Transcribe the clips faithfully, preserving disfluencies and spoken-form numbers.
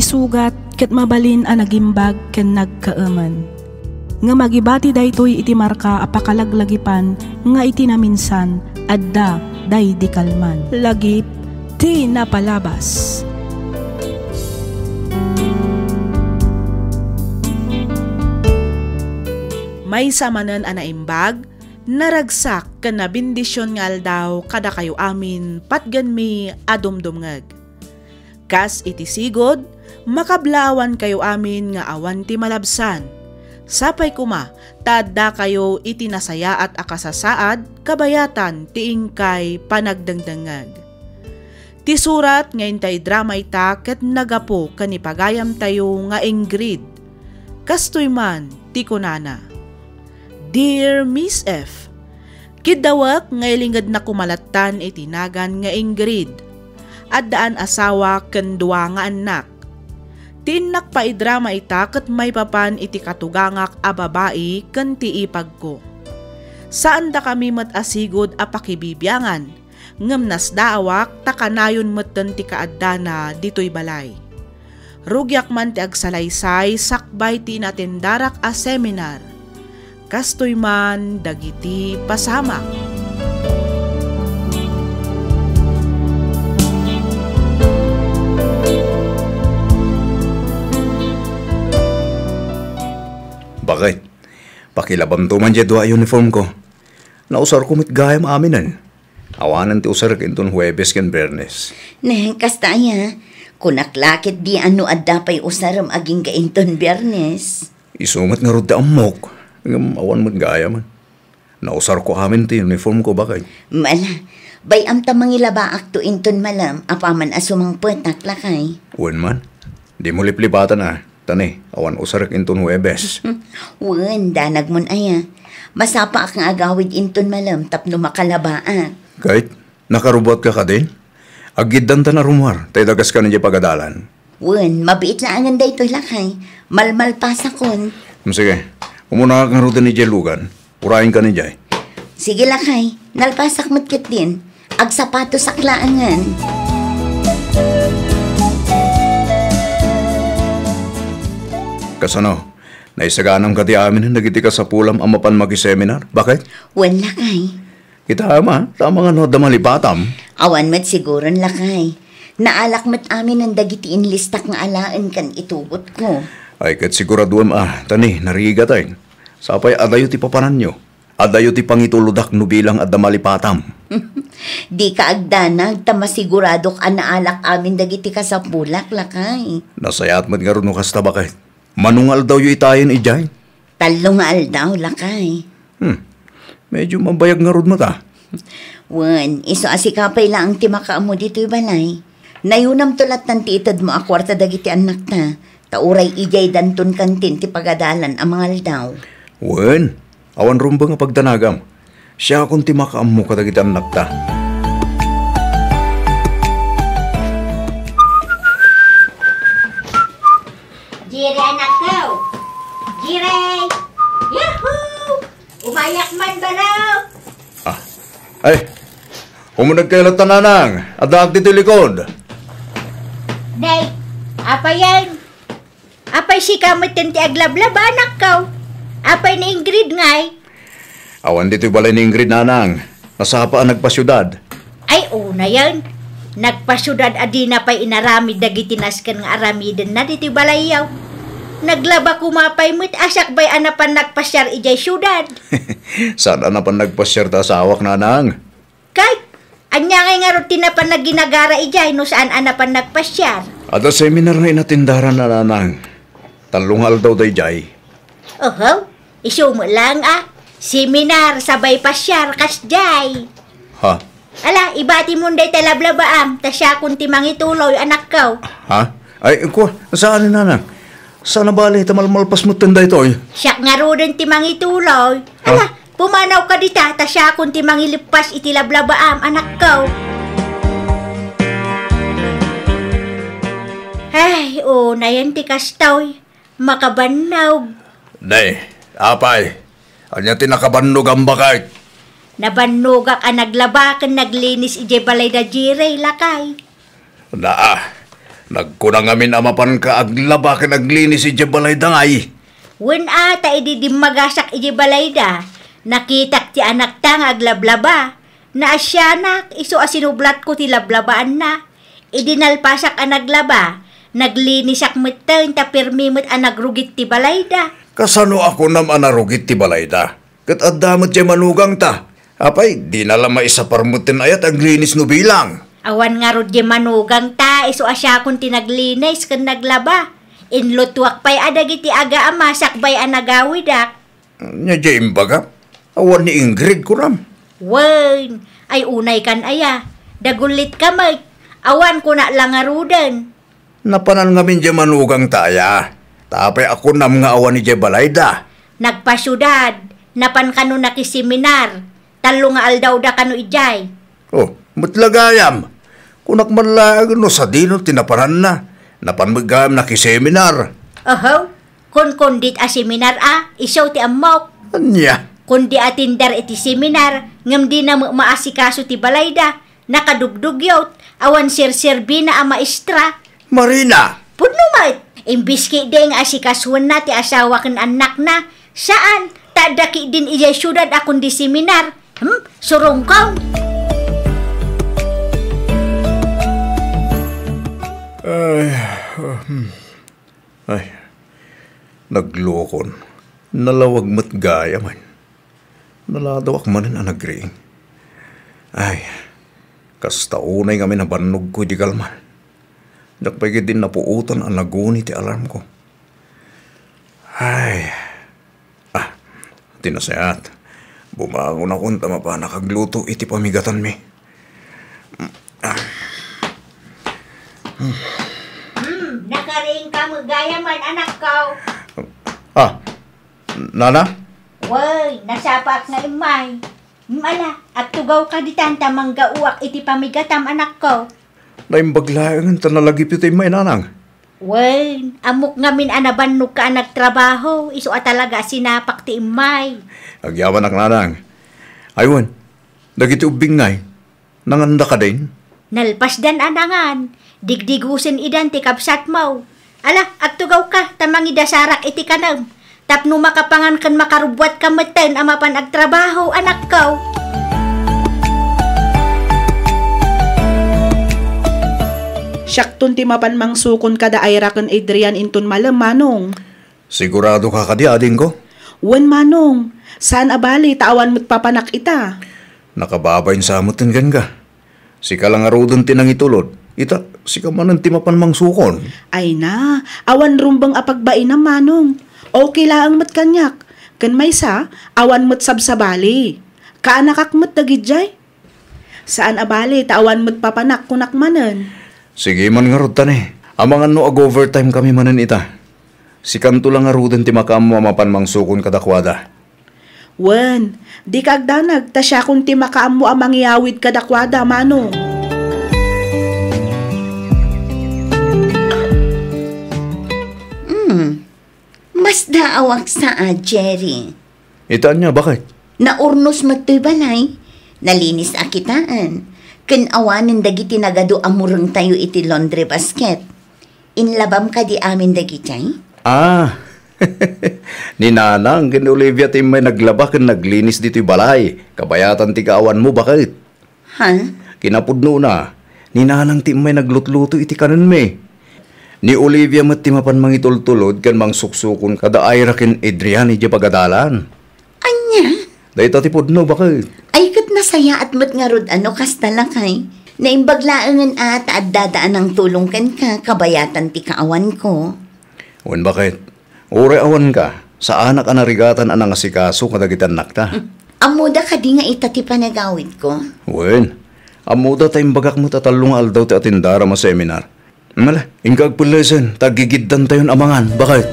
sugat ket mabalin a nagimbag ken nagkaemen. Ngem agibati daytoy iti marka a pakalaglagipan nga iti naminsan, adda daydi kalman. Lagip ti napalabas. Maysa manen a naimbag, naragsak ken nabendision nga aldaw kadakayo amin patgenmi a dumdumngeg. Kas iti sigud, makablaawankayo amin nga awan ti malabsan. Sapay koma ta addakayo iti nasayaat a kasasaad kabayatan ti inkay panagdengdengngeg. Ti surat nga inta idrama ita ket nagapu ken ni pagayamtayo nga Ingrid. Kastoy man ti kunana, "Dear Miss F, kiddawek nga ilingednak koma lattan iti nagan nga Ingrid. Addaan asawa ken dua nga annak. Ti innak paidrama ita ket maipapan iti katugangak a babai ken ti ipagko. Saandakami met a sigud a pakibibiangan, ngem nasdaawak ta kanayon metten ti kaaddana ditoy balay. Rugiak man ti agsalaysay sakbay ti inatendarak a seminar. Kastoy man dagiti pasamak." Bakit? Pakilabamto man diay dua a uniform ko. Nausarko met gayam aminen. Awanen ti usarek inton Huwebes ken Biyernes. Ne, kasta aya. Kunak la ketdi a no adda pay usarem agingga inton Biyernes. Isu met ngarud ti ammok, ngem awan met gayamen. Nausarko amin ti uniform ko, bakit? Mala, bay-am ta mangilabaakto inton malem apaman a sumangpetak, lakay. Wen man. Dimo liplipatan a, ta ne, awan usarek inton Huwebes. Wen, danagmon aya. Masapaak nga agawid inton malem tapno makalabaak. Kait, nakarubuatka kadin? Aggiddanta a rummuar, ta idagaskan idiay pagadalan. Wen, mabiit laengen daytoy, lakay. Malmalpasakon. Mm, sige. Umunakak ngaruden idiay lugan. Urayenka idiay. Sige, lakay. Nalpasak met ketdin. Agsapatosak laengen. Kasano? Naisaganam kadi aminen dagiti kasapulam a mapan makiseminar? Bakit? Wen, lakay. Kitaem a, ta amangan no adda malipatam. Awan met siguron, lakay. Naalak met aminen dagiti inlistak nga alaen ken itugotko. Ay, ket siguraduem a, ta ne, narigatay. Sapay adayo ti papananyo. Adayo ti pangitulodak no bilang adda malipatam. Dika agdanag ta masiguradok a naalak amin dagiti kasapulak, lakay. Nasayaat met ngarud no kasta, bakit? Mano nga aldawyo itayen idiay? Tallo nga aldaw, lakay. Hmm. Medyo mabayag ngarud met a. Wen, isu a sika pay laeng ti makaammo ditoy balay. Nayunamto lattan ti itedmo a kuarta dagiti annakta, ta uray idiay danton kantin ti pagadalan a mangaldaw. Wen, awan rumbeng a pagdanagam. Siakon ti makaammo kadagiti annakta. Jire, anakko! Jire! Yahoo! Umayak man, baro! Ah. Ay, umunegkayo latta, nanang. Addaak ditoy likod. Nay, apay yan? Apay sika met ti aglablaba, anakko? Apay ni Ingrid ngay? Awan ditoy balay ni Ingrid, nanang. Nasapa a nagpasiudad. Ay, unayen. Nagpasiudad a dina pay inaramid dagiti nasken nga aramidenna ditoy balayyo. Naglaba koma pay met a sakbay a napan nagpasiar idiay siudad. Saan a napan nagpasiar ti asawak, nanang? Kay, ania ngay ngarud ti napan nagginagara idiay no saan a napan nagpasiar? Adda seminar nga inatendaran, nanang. Tallo nga aldaw daydiay. Oho, isu met laeng a. Seminar, sabay pasiar, kasdiay. Ha? Ala, ibatimon dayta lablabaam, ta siakon ti mangituloy, anakko. Ha? Ay, kua, saan ni nanang? Saan a bale, ta malmalpas metten daytoy. Siak ngaruden ti mangituloy. Ha? Ala, pumanawka dita, ta siakon ti mangileppas iti lablabaam, anakko. Ay, unayen ti kastoy. Makabannog. Nay, apay, ania ti nakabannogam, bakit? Nabannogak a naglaba ken naglinis idiay balay da Jire, lakay. Naa, Nagkuna ngamin a mapanka aglaba ken aglinis idiay balayda ngay. Wen a, ta idi dimmagasak idiay balayda, nakitak ti anakta nga aglablaba. Naasianak, isu a sinublatko ti lablabaanna. Idi nalpasak a naglaba, naglinisak metten ta permi met a nagrugit ti balayda. Kasano a kunam a narugit ti balayda? Ket adda met diay manugangta. Apay, dina la maisapar metten aya ti aglinis no bilang? Awan ngarud diay manugangta, isu a siakon ti naglinis ken naglaba. Inlutuak pay a dagiti agaama sakbay a nagawidak. Ania diay imbagam? Awan ni Ingrid, kunam? Wen, ay unay kan aya. Dagullit ka met. Awan kuna la ngaruden. Napanan ngamin diay manugangta aya. Ta apay a kunam nga awan idiay balayda? Nagpasiudad, napan kano nakiseminar. Tallo nga aldawda kano idiay. Oh, met la gayam. Kunak man laeng no sadino ti napananna. Napan met gayam nakiseminar. Oho, kunkundit a seminar a, isu ti ammok. Ania? Kundi atender iti seminar, ngem dina met maasikaso ti balayda. Nakadugdugyot, awan serserbina a maestra. Marina! Pudno met! Imbes ketdi nga asikasuenna ti asawa ken annakna, saan, ta adda ketdin idiay siudad a kundi seminar. Hmm? Surungkong! Ay, hmm. Ay, naglukon. Nalawag met gayamen. Naladaw ak manen a nagriing. Ay, kasta unay ngamin a bannogko idi kalman. Diak pay ketdi napuotan a naguni ti alarmko. Ay. Ah, ti nasayaat. Bumangonakon ta mapanak agluto iti pamigatanmi. Hmm, nakariing ka met gayamen, anakko. Ah, Nana? Wen, nasapaak nga immay. Hmm, ala, agtugawka ditan ta manggaoak iti pamigatam, anakko. Naimbag laengen ta nalagipyo ti immay, Nanang. Wen, ammok ngamin a nabannogka a nagtrabaho, isu a talaga a sinapak ti immay. Agyamanak, Nanang. Ay wen, dagiti ubbing ngay, nangan da kadin? Nalpasdan a nangan, digdigosen idan ti kabsatmo. Ala, agtugawka, ta mangidasarak iti kanem. Tapno makapangan ken makarubbuatka metten a mapan agtrabaho, anakko. Siakton ti mapan mangsukon kada Ira ken Adrian inton malem, Manong. Siguradoka kadi, adingko? Wen, Manong. Saan a bali ta awan met papanak ita. Nakababain sa metten kenka. Sika la ngaruden ti nangitulod. Ita, sika manen ti mapan mangsukon. Ay na, awan rumbeng a pagbainam, Manong. Okay laeng met kaniak. Ken maysa, awan met sabsabali. Kaanakak met dagidiay. Saan a bali ta awan met papanak, kunak manen. Sige man ngarud, tani. Amangan no ag-overtime kami manen ita. Sikanto la ngaruden ti makaammo a mapan mangsukon kadakuada. Wen, dika agdanag ta siakon ti makaammo a mangiyawid kadakuada, Manong. Hmm. Masdaawak sa a, Jerry. Ita ania, baket? Naurnos met toy balay. Nalinis a kitaen. Ken awanen dagiti nagadu a murengtayo iti laundry basket. Inlabam kadi amin dagiti? Ah, ni Nanang ken Olivia ti immay naglaba ken naglinis ditoy balay. Kabayatan ti kaawanmo, baket. Ha? Kinapudnona, ni Nanang ti immay naglutluto iti kanenmi. Ni Olivia met ti mapan mangitultulod ken mangsuksukon kada Ira ken Adrian idiay pagadalan. Ania? Dayta ti pudno, baket. Ay, ket nasayaat met ngarud a no kasta, lakay. Naimbag laengen a ta addada a nangtulong kenka, kabayatan ti kaawanko. Wen, baket. Uray awanka, saanak a narigatan a nangasikaso kadagiti annakta. Hmm. Ammoda kadi nga ita ti panagawidko? Wen, ammoda ta imbagak met a tallo nga aldaw ti atendaram a seminar. Mala, inka agpellesen, ta aggigiddantayon a mangan, baket.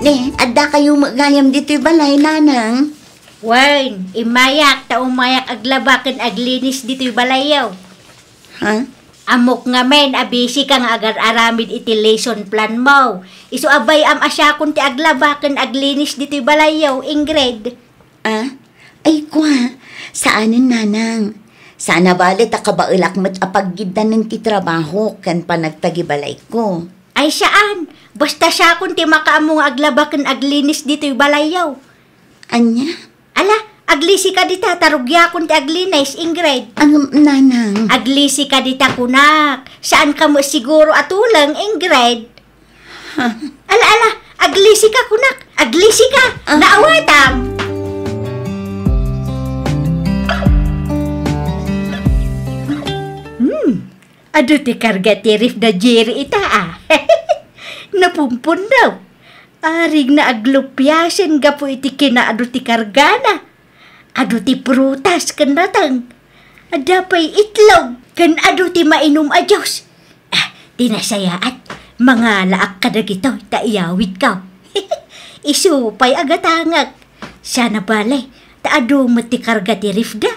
Ne, addakayo met gayam ditoy balay, Nanang? Wen, immayak ta umayak aglaba ken aglinis ditoy balayyo. Ha? Ammok ngamin a busy ka nga agar-aramid iti lesson plan mo. Isu a bay-am a siakon ti aglaba ken aglinis ditoy balayyo, Ingrid. Ah? Ay, kua, saanen, nanang. Saan a bale ta kabaelak met a paggiddanen ti trabaho ken panagtagibalayko. Ay, saan. Basta siakon ti makaammo nga aglaba ken aglinis ditoy balayyo. Ania? Ala, aglisika dita, ta rugiakon ti aglinis, Ingrid. Ano, nanang? Aglisika dita, kunak. Saanka met siguro a tuleng, Ingrid. Ha? Ala, ala, aglisika, kunak. Aglisika. Ah. Naawatam. Hmm. Adu ti karga ti ref da Jerry ita, a. Napumpundaw. Arigna aglupiasen gapu iti kinaadu ti kargana. Adu ti prutas ken nateng. Adda pay itlog ken adu ti mainum a juice. Ah, ti nasayaat, mangalaak kadagitoy ta iyawidko. Isu pay a gatangek. Saan a bale, ta adu met ti karga ti ref da.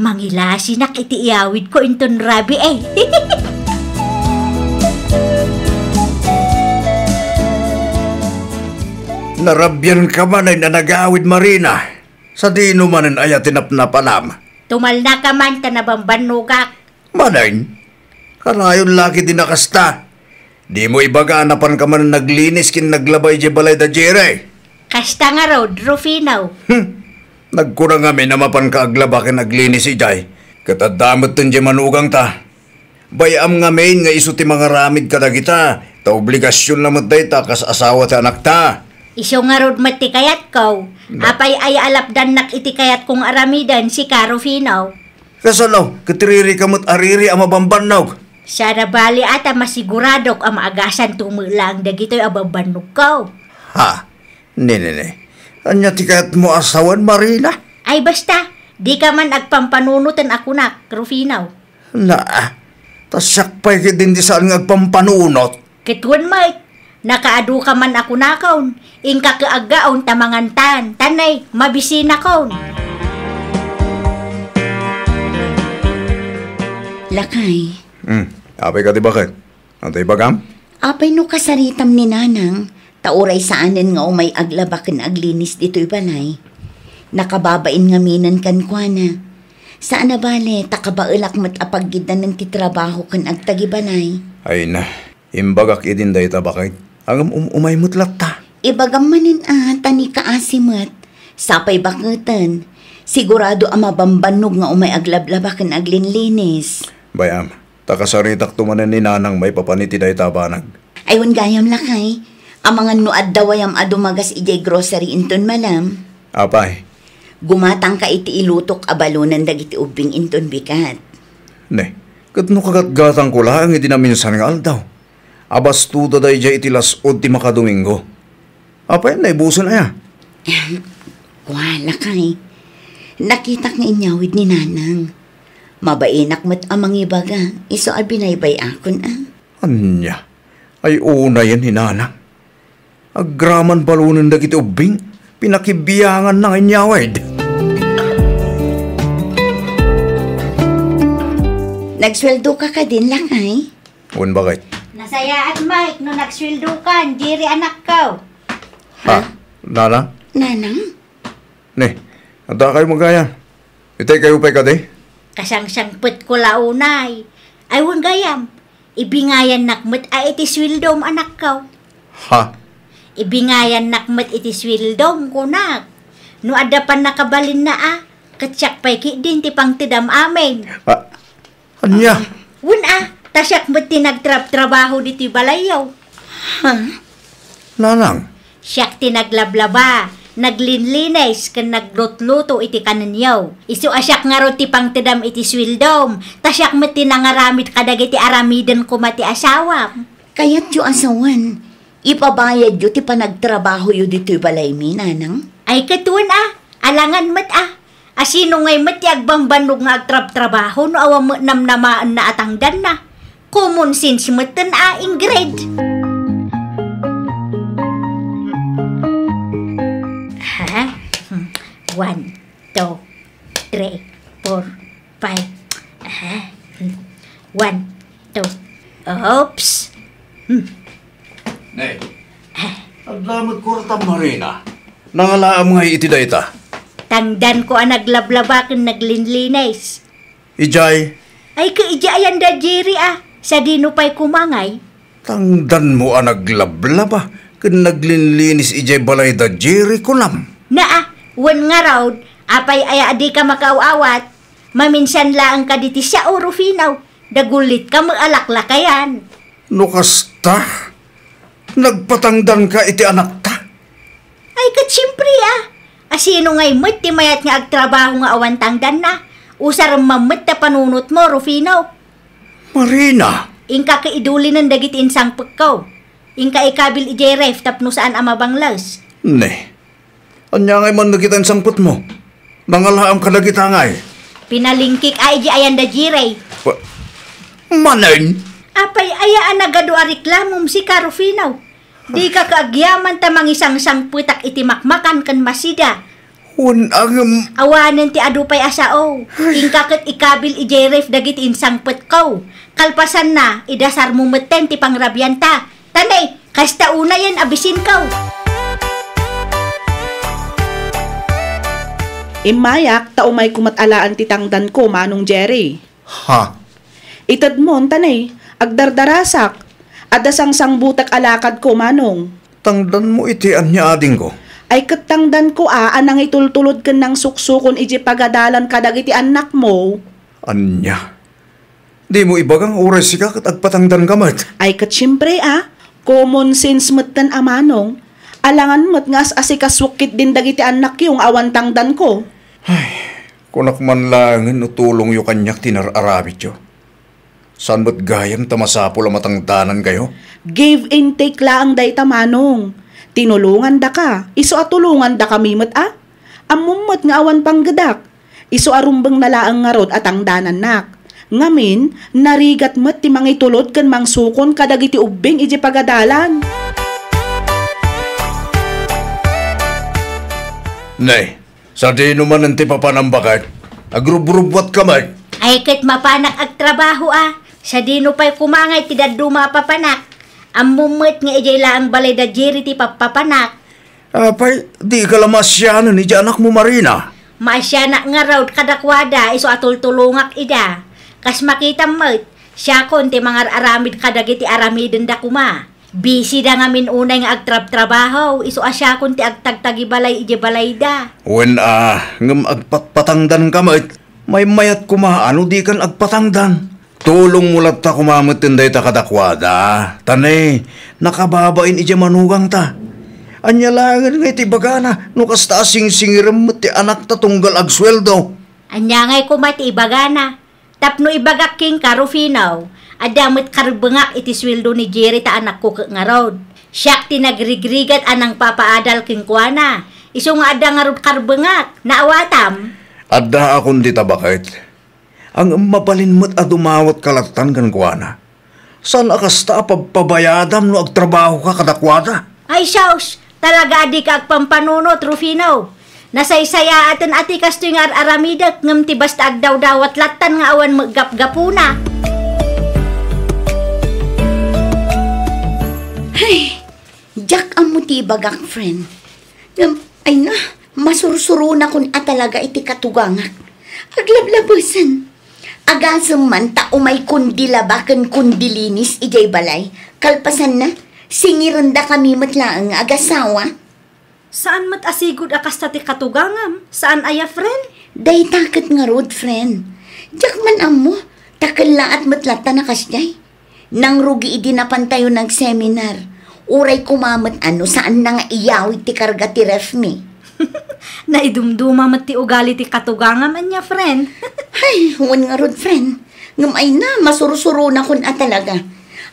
Mangilasinak iti iyawidko inton rabii. Narabianka manen a nagawid, Marina. Sadino manen aya ti napnapanam? Tumalnaka man ta nabambannogak. Manen? Kanayon la ketdi a kasta. Dimo ibaga a napanka manen naglinis ken naglaba idiay balay da Jerry. Kasta ngarud, Rufino. Hmm. Nagkuna ngamin a mapanka aglaba ken aglinis idiay. Ket adda metten diay manugangta. Bay-am ngamin nga isu ti mangaramid kadagita, ta obligasionna met dayta kas asawa ti anakta. Isu ngarud met ti kayatko. Ba- Apay aya a lapdannak iti kayatko nga aramiden, sika, Rufino? Kasano, ket ririka met a riri a mabambannog? Saan a bale a ta masiguradok a maagasanto met laeng dagitoy a bambannogko. Ha? Ne, ne, ne. Ania ti kayatmo a sawen, Marina? Ay, basta, dika man agpampanunoten a kunak, Rufino. Naa, ta siak pay ketdin ti saan nga agpampanunot. Ket wen met, nakaaduka man a kunakon, inka ket aggaon ta mangantan, ta ne, mabisinakon. Lakay. Hmm, apay kadi baket? Adu ti ibagam? Apay no kasaritam ni Nanang, ta uray saanen nga umay aglaba ken aglinis ditoy balay? Nakababain ngaminen kenkuana. Saan a bale, ta kabaelak met a paggiddanen ti trabaho ken agtagibalay. Ay na, imbagak idin dayta baket. Ngem um-, umay met latta. Ibagam manen a, ta ni kaasi met. Sapay baketen. Sigurado a mabambannog nga umay aglablaba ken aglinlinis. Bay-am, ta kasaritakto manen ni Nanang maipapan iti dayta a banag. Ay, wen gayam, lakay. Amangan no adda wayam a dumagas idiay grocery inton malem. Apay? Gumatangka iti ilutok a balonen dagiti ubbing inton bigat. Ne, ket no kagatgatangko laeng iti naminsan nga aldaw, a bastoda daydiay iti las-ud ti makadomingo. Apay, naibusen aya? Kua, lakay. Nakitak nga inyawid ni Nanang. Mabainak met a mangibaga, isu a binaybay-akon a. Ania? Ay, unayen ni Nanang. Agraman balonen dagiti ubbing, pinakibianganna nga inyawid. Nagsueldoka kadin, lakay? Wen, baket. Nasayaat, Mike, no nagsueldokan, Jerry, anakko. Ha? Ha? Nanang? Nanang? Ne, adda kayo magayam. Itay kayo pay kadi? Kasangsangpetko la unay. Ay, wen gayam. Ibingayannak met a iti sueldom, anakko. Ha? Ibingayannak met iti sueldom, kunak. No adda pannakabalinna a, ket siak pay ketdin ti pangtedam amin. Ah, Ania? Wen a, ta siak met ti nagtrabtrabaho ditoy balayyo. Ha? Nanang? Siak ti naglablaba, naglinlinis, ken naglutluto iti kanenyo. Isu a siak ngarud ti pangtedam iti sueldom, ta siak met ti nangaramid kadagiti aramiden koma ti asawam. Kayatyo a sawen, ipabayadyo ti panagtrabahoyo ditoy balaymi, Nanang? Ay, ket wen a, alangan met a. Asino ngay met ti agbambannog nga agtrabtrabaho no awan met namnamaenna a tangdanna? Common sense metten a, Ingrid. Ha? Hmm. One, two, three, four, five. Ha? Hmm. One, two. Oops. Hmm. Nay, adda met kwarta, Marina. Nangalaam ngay iti dayta? Tangdanko a naglablaba ken naglinlinis. Idiay? Ay, ket idiay ayan da Jerry a, sadino pay koma ngay? Tangdanmo a naglablaba ken naglinlinis idiay balay da Jerry, kunam? Naa, wen ngarud, apay aya a dika makaaw-awat? Maminsan laeng kadi ti siak, Rufino. Dagulitka met a laklakayan. No kasta, nagpatangdanka iti anakta? Ay, ket siempre a. Asino ngay met ti mayat nga agtrabaho nga awan tangdanna? Usarem man met ta panunotmo, Rufino. Marina! Inka ket idulinen dagiti insangpetko. Inka ikabil idiay ref tapno saan a mabangles. Ne. Ania ngay man dagita insangpetmo? Nangalaam kadagita ngay? Pinalingkik a idi ayan da Jiray. Wa-, manen? Apay aya a nagadu a reklamom sika, Rufino? Dika kaagyaman ta mangisangsangpetak iti makmakan ken masida. Wen, angem. Awanen ti adu pay a sao. Ay. Inka ket ikabil idiay ref dagiti insangpetko. Kalpasanna, idasarmo metten ti pangrabianta. Tanay, kasta unayen a bisinko. Immayak ta umayko met alaen ti tangdanko, Manong Jerry. Ha? Itedmon, tanay, agdardarasak. Adda sangsangbutek a lakadko, Manong. Tangdanmo iti ania, adingko? Ay ket tangdanko a, a nangitultulod ken nangsuksukon idiay pagadalan kadagiti annakmo. Ania? Dimo ibaga nga uray sika ket agpatangdanka met? Ay ket siempre a, common sense metten a, Manong. Alangan met nga as-asikasuek ketdin dagiti annakyo nga awan tangdanko. Ay, kunak man laengen no tulongyo kaniak ti nar-aramidyo. Saan met gayam ta masapul a matangdanankayo? Give and take laeng dayta, Manong. Tinulongandaka, isu a tulongandakami met a. Ammom met nga awan panggedak. Isu a rumbengna laeng ngarud a tangdanannak. Ngamin, narigat met ti mangitulod ken mangsukon kadagiti ubbing idiay pagadalan. Nay, sadino manen ti papanam, baket? Agrubrubuatka met. Ay ket mapanak agtrabaho a. Sadino pay koma ngay ti dadduma a papanak? Ammom met nga idiay laeng balay da Jerry ti pappapanak. Apay, dika la maasianen idiay anakmo, Marina? Maasianak ngarud kadakuada isu a tultulongak ida. Kas makitam met, siakon ti mangar-aramid kadagiti aramidenda koma. Busy da ngamin unay nga agtrabtrabaho, isu a siakon ti agtagtagibalay idiay balayda. Wen a, ngem agpatpatangdanka met. Maymayat koma a no dikan agpatangdan. Tulongmo latta koma metten dayta kadakuada. Ta ne, nakababain idiay manugangta. Ania laengen nga iti ibagana no kasta a singsingirem met ti anakta tunggal agsueldo? Ania ngay koma ti ibagana? Tapno ibagak kenka, Rufino, adda met karbengak iti sueldo ni Jerry ta anakko ket ngarud. Siak ti nagrigrigat a nangpapaadal kenkuana. Isu nga adda ngarud karbengak. Naawatam? Addaakon dita, baket. Ngem mabalin met a dumawatka lattan kenkuana. Saan a kasta a pabpabayadam no agtrabahoka kadakuada? Ay, sus! Talaga a dika agpampanunot, Rufino. Nasaysayaaten a ti kastoy nga ar-aramidek, ngem ti basta agdawdawat lattan nga awan met gapgapuna. Hay, diak ammo ti ibagak, friend. Ngem, ay na, masursuronakon a talaga iti katugangak. Aglablabesen. Agasem man ta umaykon dilaba ken kondilinis idiay balay. Kalpasanna, singirendakami met laeng nga agasawa. Saan met a sigud a kasta ti katugangam? Saan aya, friend? Dayta ket ngarud, friend. Diak man ammo, ta kellaat met latta a kasdiay. Nangrugi idi napantayo nagseminar. Uray koma met a no saanna nga iyawid ti karga ti refmi. Naidumduma met ti ugali ti katugangam ania, friend. Hay, wen ngarud, friend. Ngem ay na, masursuronakon a talaga.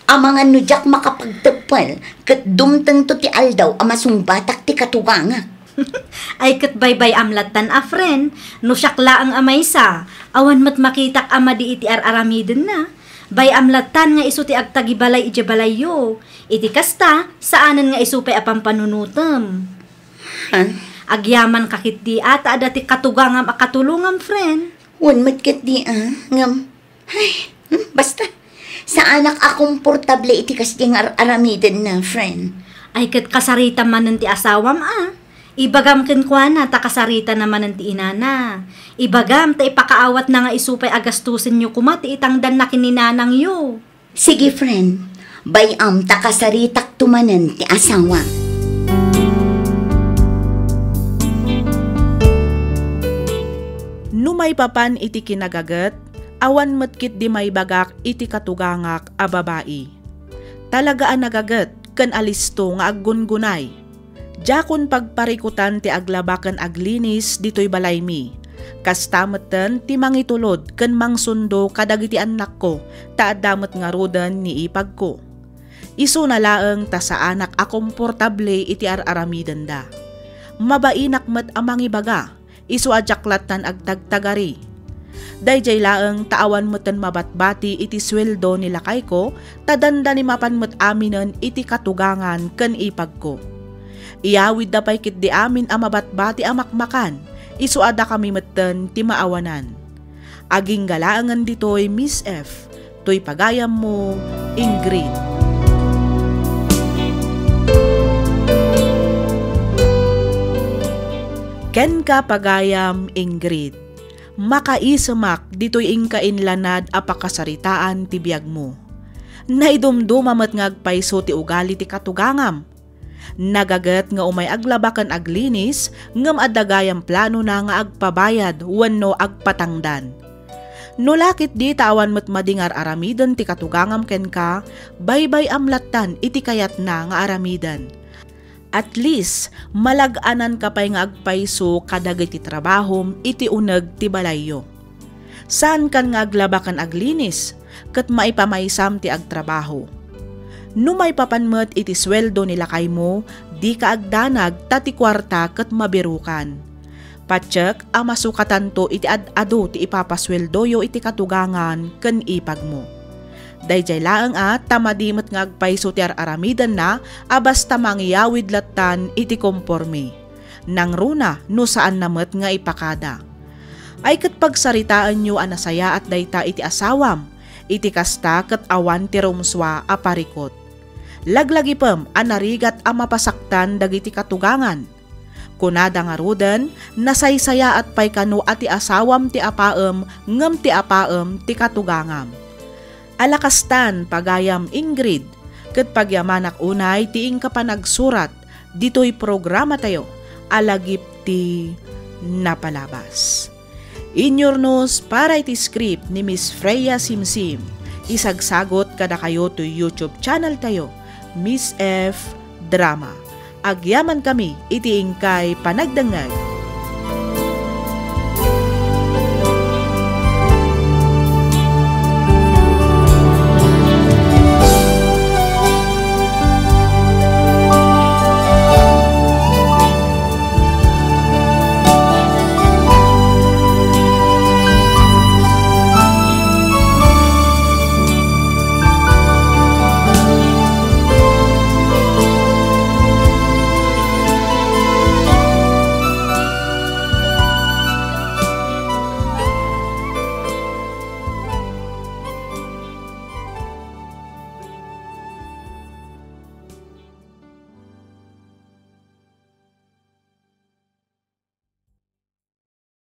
Amangan no diak makapagteppel, ket dumtengto ti aldaw a masungbatak ti katugangak. Ay ket baybay-am lattan a, friend, no siak laeng a maysa, awan met makitak a madi iti ar-aramidenna. Bay-am lattan nga isu ti agtagibalay idiay balayyo. Iti kasta, saanen nga isu pay a pampanunotem. Ha? Agyamanka ketdi a ta adda ti katugangam a katulongam, friend. Wen met ketdi a, ngem, ay, hmm, basta. Saanak a komportable iti kasdi nga ar-aramidenna, friend. Ay ket kasaritam manen ti asawam a. Ibagam kenkuana ta kasaritana manen ti inana. Ibagam ta ipakaawatna nga isu pay a gastusenyo koma ti itangdanna ken ni nanangyo. Sige, friend. Bay-am ta kasaritakto manen ti asawa. No maipapan iti kinagaget, awan met ketdi maibagak iti katugangak a babai. Talaga a nagaget ken alisto nga aggungunay. Diakon pagparikutan ti aglaba ken aglinis ditoy balaymi. Kasta metten ti mangitulod ken mangsundo kadagiti annakko ta adda met ngaruden ni ipagko. Isuna laeng ta saanak a komportable iti ar-aramidenda. Mabainak met a mangibaga, isu a diak lattan agtagtagari. Daydiay laeng ta awan metten mabatbati iti sueldo ni lakayko, ta dandani mapan met aminen iti katugangan ken ipagko. Iyawidda pay ketdi amin a mabatbati a makmakan, isu a dakami metten ti maawanan. Agingga laengen ditoy, Miss F, toy pagayammo, Ingrid. Kenka, pagayam, Ingrid. Makaisemak ditoy inka inlanad a pakasaritaan ti biagmo. Naidumduma met nga agpayso ti ugali ti katugangam. Nagaget nga umay aglaba ken aglinis, ngem adda gayam planona nga agpabayad wenno agpatangdan. No la ketdi ta awan met madi nga ar-aramiden ti katugangam kenka, baybay-am lattan iti kayatna nga aramiden. At least, malag-ananka pay nga agpayso kadagiti trabahom iti uneg ti balayyo. Saankan nga aglaba ken aglinis, ket maipamaysam ti agtrabaho. No maipapan met iti sueldo ni lakaymo, dika agdanag ta ti kuarta ket mabirukan. Patiek a masukatanto iti ad-adu ti ipapasueldoyo iti katugangan ken ipagmo. Daydiay laeng a ta madi met nga agpayso ti ar-aramidenna a basta mangiyawid lattan iti komporme. Nangruna no saanna met nga ipakada. Ay ket pagsaritaenyo a nasayaat dayta iti asawam, iti kasta ket awan ti rumsua a parikut. Laglagipem a narigat a mapasaktan dagiti katugangan. Kunada ngaruden, nasaysayaat pay kano a ti asawam ti apaem ngem ti apaem ti katugangam. Ala kastan, pagayam Ingrid, ket pagyamanak unay ti inka panagsurat ditoy programatayo a Lagip ti Napalabas. Inyurnos para iti script ni Miss Freya Simsim. Isagsagot kadakayo toy YouTube channel tayo, Miss F Drama. Agyamankami iti inkay panagdengngeg.